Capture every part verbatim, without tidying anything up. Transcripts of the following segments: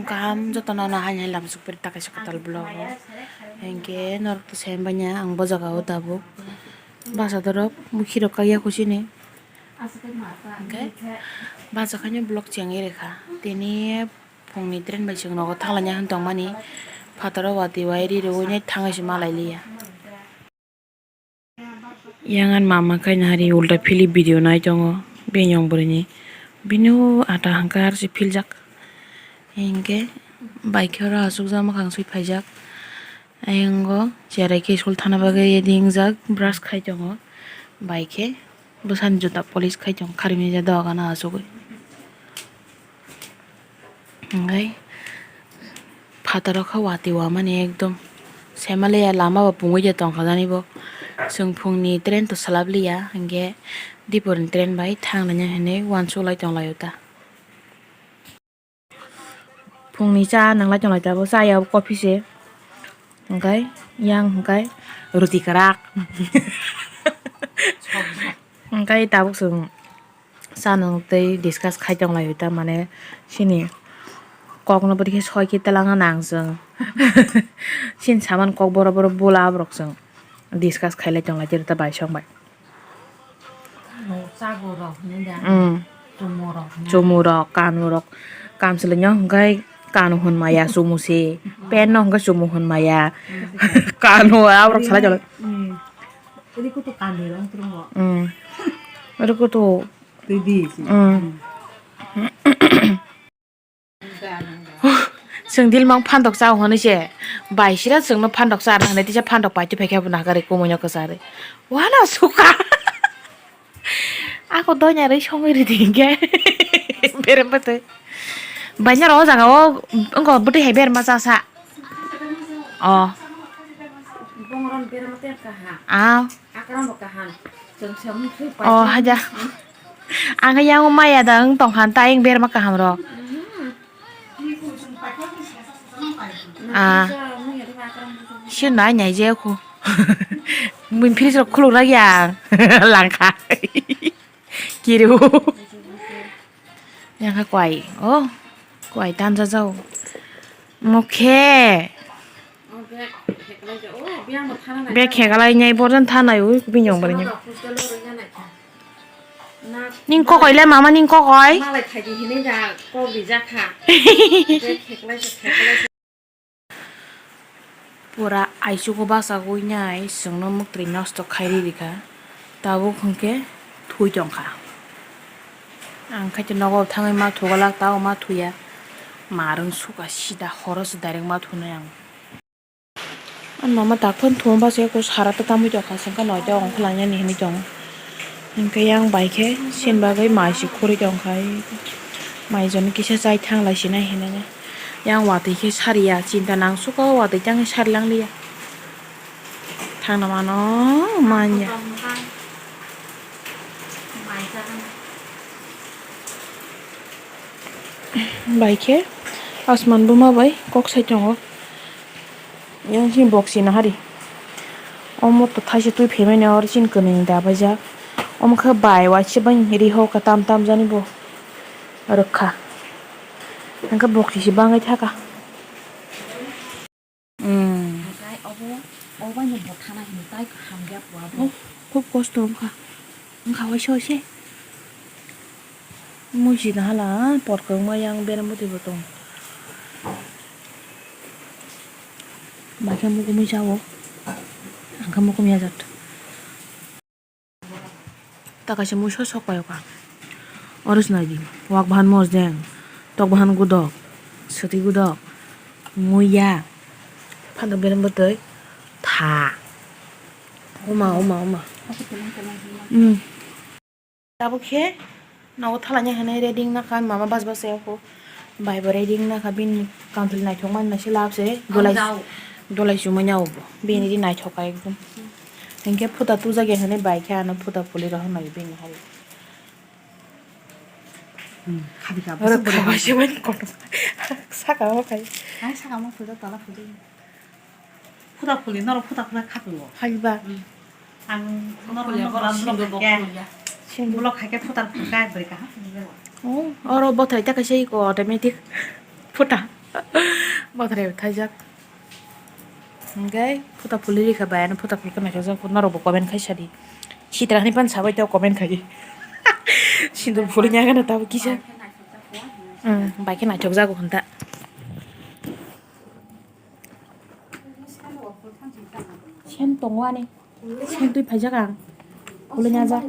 Kaham jotono no haino hai lama sukpari ta kaisa kwtal vlog o. Hinkhe norok to sai manya ang bo jaga o tabuk. Basa dorok bwkhirok kaiya kho chini. Hinkhe basa khaino vlog chengwi rwkha. Tini phungni train bai chwng nogo thanglaina hwn tongmani. Phataro watwi wai ri rwui nai thangwi se malai liya. Yang ani mama khe nahari ulta philip video nai tongo bini yong bwrwini. Bini o ata hwnkhe aro se philjak. Hinkhe bai khe oro achukjak mwkhang sui phaijak. Ayang o cherai khe school thana bagwi ready wngjak, brush khai tongo. Bai khe bwsani juta polish khai tongo, kharwi manya doga no achugwi. Hinkhe phataro khe watwi wamani ekdom. Saimanliya lama bo pungwi de tongkha jani bo. Chwng phungni train to swlap liya, hinkhe dipor ni train bai thang laina hinwi uansuk lai tong lai o ta. Phungni cha nang lai tong lai ta bo, cha ya bo coffee se. Hinkhe yang hinkhe roti kwrak. Hinkhe tabuk chwng. Chanwng tei discuss khai tong lai ta mane chini kok no bwdikhe soi khe twlangna nang chwng. Chini saman kok borok borok bula borok chwng discuss khai lai tong lai ta bai song bai. Chago rok hinwi da. Mm. Chumu rok hinwi. Chumu rok, kanu rok, kamchwlwi no hwnkhe kanu hwn maya chumu se, pen no hwnkhe chumu hwn maya. Kanu aborok salai tong lai. Mm. Ri kutu kanu rok wng tong o. Mm. Ri kutu Twi di. Mm. Chwng dilmang phandok cha hwnwi se. Bai sira chwngno phandok cha rwna hwnwi tisa phandok paitwi phaikhe bo nakarwi kumui no kwcharwi. Wala suka. Ako donya rwi songwi rwdi hinkhe. Berem bwtwi. Bai noro o jaga o wngkha bwtwi hai berma cha sa. O. Bongorok berma tei kaha. Ah. Akram bo kaham. Chwng se mung thwi pai. Oh, haja. Ang yang maya da wng tong khan ta yang berma kaham rok. Mhm. Ah. Sir nai nai je khu. Mun fridge rok khuluk rak yang. Langkha. Kiru. Yang kha kwai. Oh. Kwai tanja jau. Mokhe. Bek khekalai nai borjan thanai ui bini yong bwrwini. Ning kokoi le mama ning kokoi. Pura aichugo bachagwi nai chwngno muktwi nosto khairwi rikha. Tabuk hwnkhe thui tongkha. Ang khaito nogo thangwi ma thugalak tao ma thuya. Marwng suka sida horo se direct ma thunai ang. Ani mama tak phano thuma bachai khe sara ta tamwi tongkha, sengkha noito ongkha langnani hinwi tongo. Hinkhe yang bai khe sini bagwi mai se khurui tongkha, mai joni kisa chai thang lai sinai hinwi. Yang watwi khe sariya, chinta nang suka watwi tangwi sari langliya. Thangna mano manya. Bai khe asman buma bai kok sai tongo. Yang sini box sina hari. Omo to thaise twi phaimani oro chini kwnwi ni dabaijak. Omo khe bai waisa bai riho ka tam tam jani bo rwkha. Hwnkhe box sisi bangwi thaka. Hmm. Hwnkhe obo, obo bai no bo thana hino tai hamya pua bo. Oh, khub kosto wngkha. Wngkha waisa waisa. Musi na hala, porkong ma yang berem bwtwi bo tong. Bai khe mukumui cha o. Ang khe mukumui ya jat. Ta kaisa muiso sok paio ka. Oro se nai di. Wak bahan mosdeng, tok bahan gudok, swtwi gudok, muiya, phantok berem bwtwi, tha. Oma, oma, oma. Hmm. Tabuk khe nogo thalaina hinwi ready wngna kha, mama bas bas se kho. Bai bo ready wngna kha, bini kantholi naithok mani se lab se. Ang dolai, jao. Dolai chumui ya bo. Bini ri naithok kha ekdom. Hinkhe phuta tujakya hinwi bai khe ano phuta puli rohornai bini hari. Hmm, khabi kha, oro busuk bwrwi khabai se mani kotor. Saka o khai. Ai saka mo phuta tola phuta. Phuta phuli, norok phuta phuli kha philo. Haiba. Hmm. Ang norok no bwlam block khaikhe. Block khaikhe phuta phuli kha bwrwi kaham. Oh, oro bothai ta kaisa iko automatic phuta. Bathrai thaijak. Hingke phuta phuli rikha bai, ano phuta phul khe naithokjak, norokbo comment khai sadi. Sitra hani pan sabai tei comment khai. Sindur phuli nya gana tabo kisa. Hmm, bai khe naithokjago hwnta. Sen tongo ani. Sen twi phaijak ang. Phulwi najak.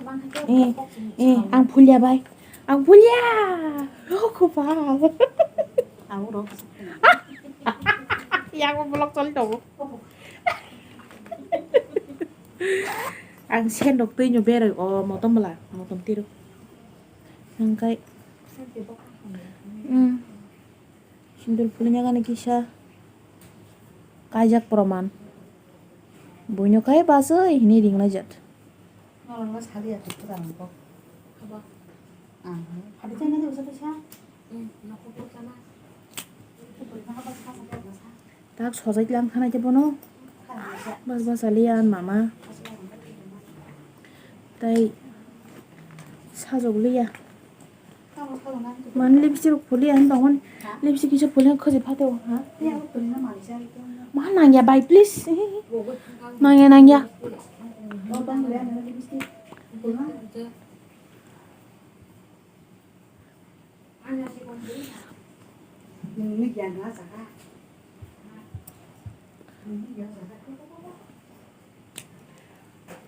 Eh, eh, ang phulia bai. Ang phulia. Rokho ba. Ang rok. Yang vlog choli tongo. Ang sen rok twi no berai o motom bwla, motom tiro. Hingkai. Hmm. Sindur phulwi nagani kisa kaijak proman. Buino khai basoi hinwi ringlaijak. Norokno saliya khe kwrwng kok. Haba. Ah, phadi chana de usa kisa. Hmm, nokho kok chana. Tak sojai lang thana khe bono. Bas bas aliya mama. Tai sajok liya. Man lipstick rok phuli ang tongmani. Lipstick kisa phuli ang khoji phatio ha. Ma nangya bai please. Nangya nangya.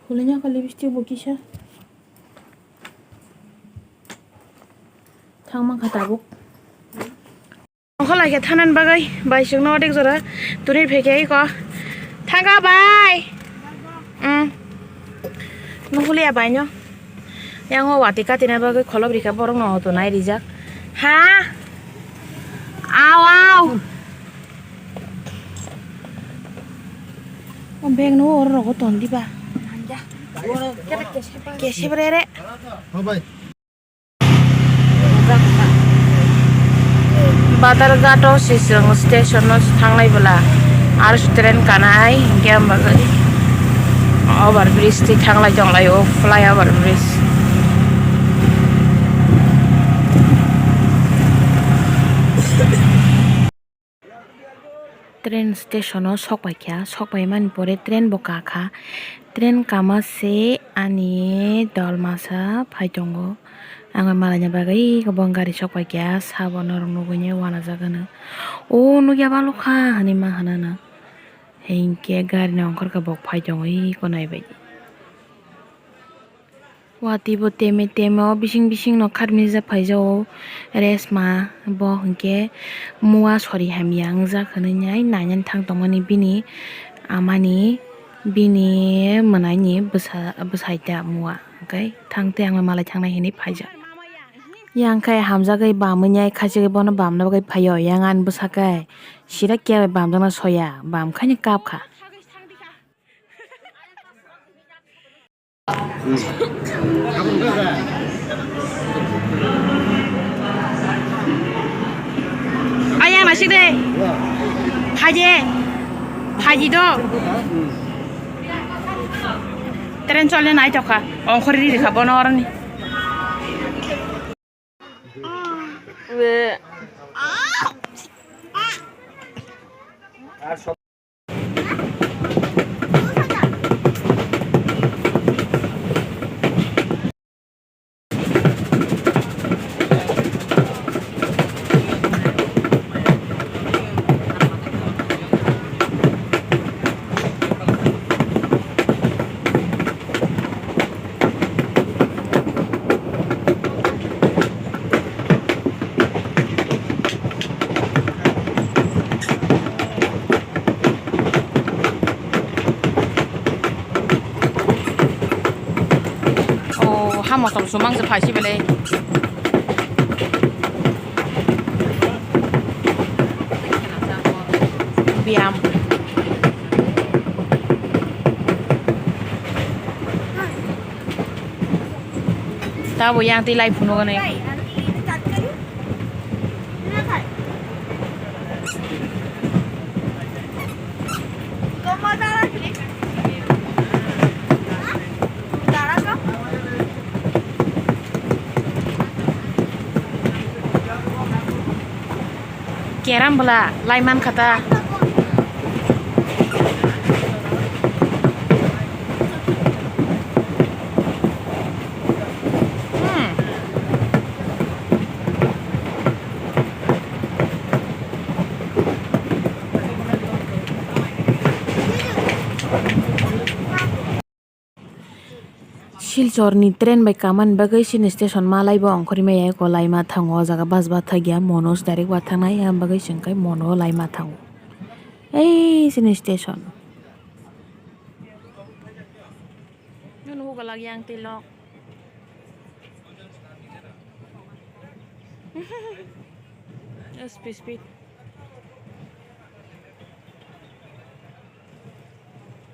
Phulwi nya kha lipstick bo kisa. Thang mankha tabuk. Ongkholai khe thanani bagwi bai chwngno odek jora tuni phekhe iko. Thangkha bai. Hmm. Nuhulia bai no. Yang o wati katina bagwi kholop rikha borok no hoto nai rijak. Ha? Aw, aw. O bag no oro rogo ton diba. Kesep rere. Badarghat o se chwng station o thanglai bwla, aro se train kanai, hinkhe ang bagwi over bridge twi thanglai tonglaio, flyover bridge. Train station o sok paikha, sok paimani pore train bo kakha, train kama se ani dol masa phai tongo, ang malaina bagwi bo gari sok paikha, sabo norok nugwi wanajak hwno, o nukya balokha hinwi ma hwnano, hinkhe gari ni ongkhorkhe bo phai tongo eko naibaidi. Watwi bo teme teme o bising bising no khatmijak phaijak o resma bo hinkhe mua sori hamya wngjak hinwi nai nainani thang tongmani bini amani bini mwnaini bwsa bwsai ta mua hwnkhe thang tei ang malai thangnai hinwi phaijak. Yang khe hamjagwi bamwi nai khachigwi bono bamna bagwi phaio yang ani bwsa khe sira khe bai bamjakna soya bam khaino kap kha. Ayang nasik de. Phaji. Phaji do. Tren chole nai tokha. Ongkhori ri kha bono oroni. O ha motom sumang se phaisi belai. Biyam. Tabo yang twi lai phunuk gwnwi. Keram bwla lai man kha ta. Hmm. Silchor ni train bai kamani bagwi chini station malai bo ongkhorwi maya eko laima thango. O jaga bus bathakya Monos direct wathangnai, aboni bagwi chwng khe Mono laima thango. Ei chini station. Nunu hugo lagi ang tilok. Speed, speed.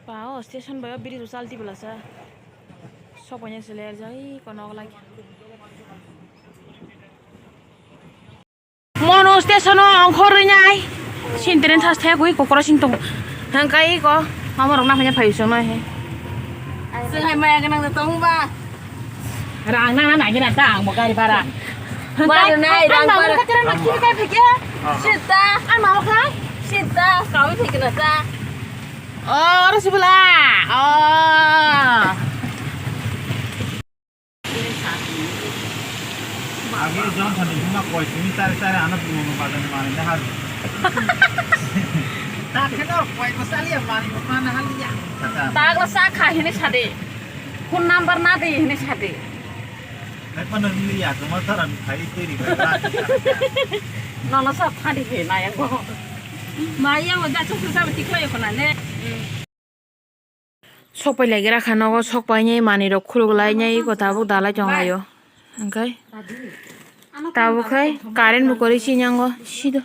Ba, o station bai o bridge o chalti bwlasa. Sok bai se ler jai, kono oglai. Mono station o ongkhorwi nai. Sin train thas thaya gwi kokoro sing tong. Hangkai ko mama rok na phanya phayu song nai he. Sing hai maya ganang da tong ba. Rang nang na nai gina ta ang bo gari bara. Bar nai, rang bar. Sita. An mama khai? Sita, kami phikna ta. Oh, Rasibula. Oh. Agi Johnson ni buma koi sini sari sari ano buma bazar ni mani dah haru. Tak kena koi ko sali ya mani ko mana hal ya. Tagla sa kha hini sade. Phone number na de hini sade. Lepa no ni ya, cuma tara ni khai teri. Nono sa phadi he na yang go. Maya mo da chu sa ti khlai ko na ne. Sok pai lai gra kha nogo, sok pai nai mani rok khuluk lai nai ko tabuk dalai tong laio. Hingkai tabuk khai current bo kwrwi si nyango sido.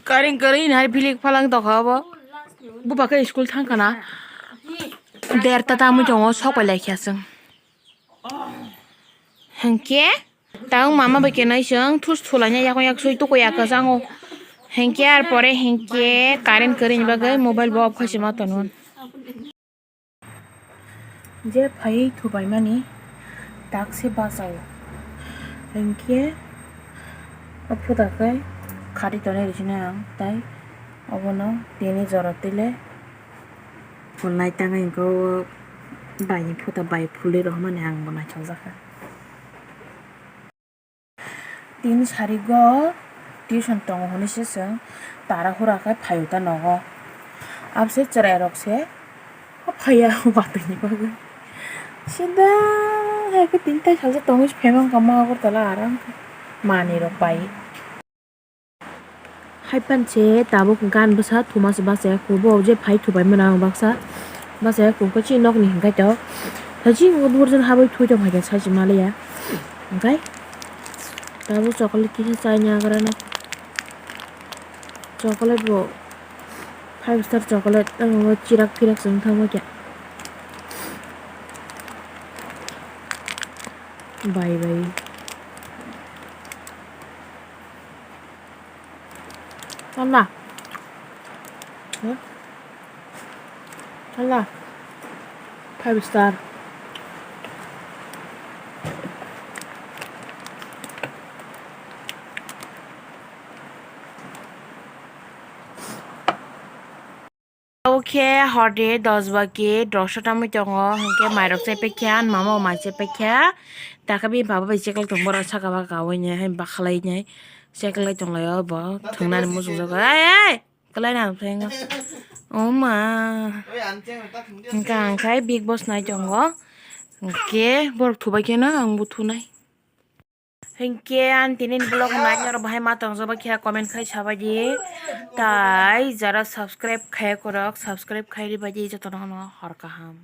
Current kwrwi nai philik phalang tokha obo. Bupa khe school thang khana. Derta tamui tongo, sok pai lai kha chwng. Hinkhe tang mama bai kenai chwng thus thulaina yakung yak sui tukuya kwchango. Hinkhe ar pore hinkhe current kwrwini bagwi mobile bo off khaisima tonwi. Je phai thubaimani tak se bachao. Hinkhe o phuta khe khari tonwi rwsino ang, tai obono tini jora twi le. Phunai tangwi hwnkhe o baini phuta bai phulwi rohormani ang bo naithokjakha. Tin sarigo tuition tongo hwnwi se chwng tara hura khe phaio ta nogo. Abose chwrairok se phaiya watwi ni bagwi. Sida hai khe tin tai salsa tongwi se phaimang kha ma Agartala aram khe manwi rok bai. Hai pan se tabuk gan bwsa thuma se bachaya khu, bo je phai thubai mano ang baksa bachaya khu khe chini nokni hinkhai to. Tei chini borjak habwi thui tong phai khe sai se ma le ya. Hinkhai tabuk chocolate kisa chai ni agra no. Chocolate bo five star chocolate tamo chirak pirak se wng thangma khe. Bai bai. Tala. Hmm? Tala. Five star. Obo khe hor de dos ba ki dos ta tamui tongo, hinkhe mairok chepaikha, ani mama bo mai chepaikha, takhe bini baba bai cheklai tongo, borok saka o kaui nai, hai bakhalai nai cheklai tonglaio bo, thwngnani muchungjago, ai, ai, kwlai nang thengno, o ma, hinkhe ang khai Bigg Boss nai tongo, hinkhe borok thubai kheno ang bo thunai. Hinkhe ani tini ni vlog nai norok bahai ma tongjago khe comment khai sabaidi. Tai jara subscribe khaiya korok subscribe khai ribaidi jotono hor kaham.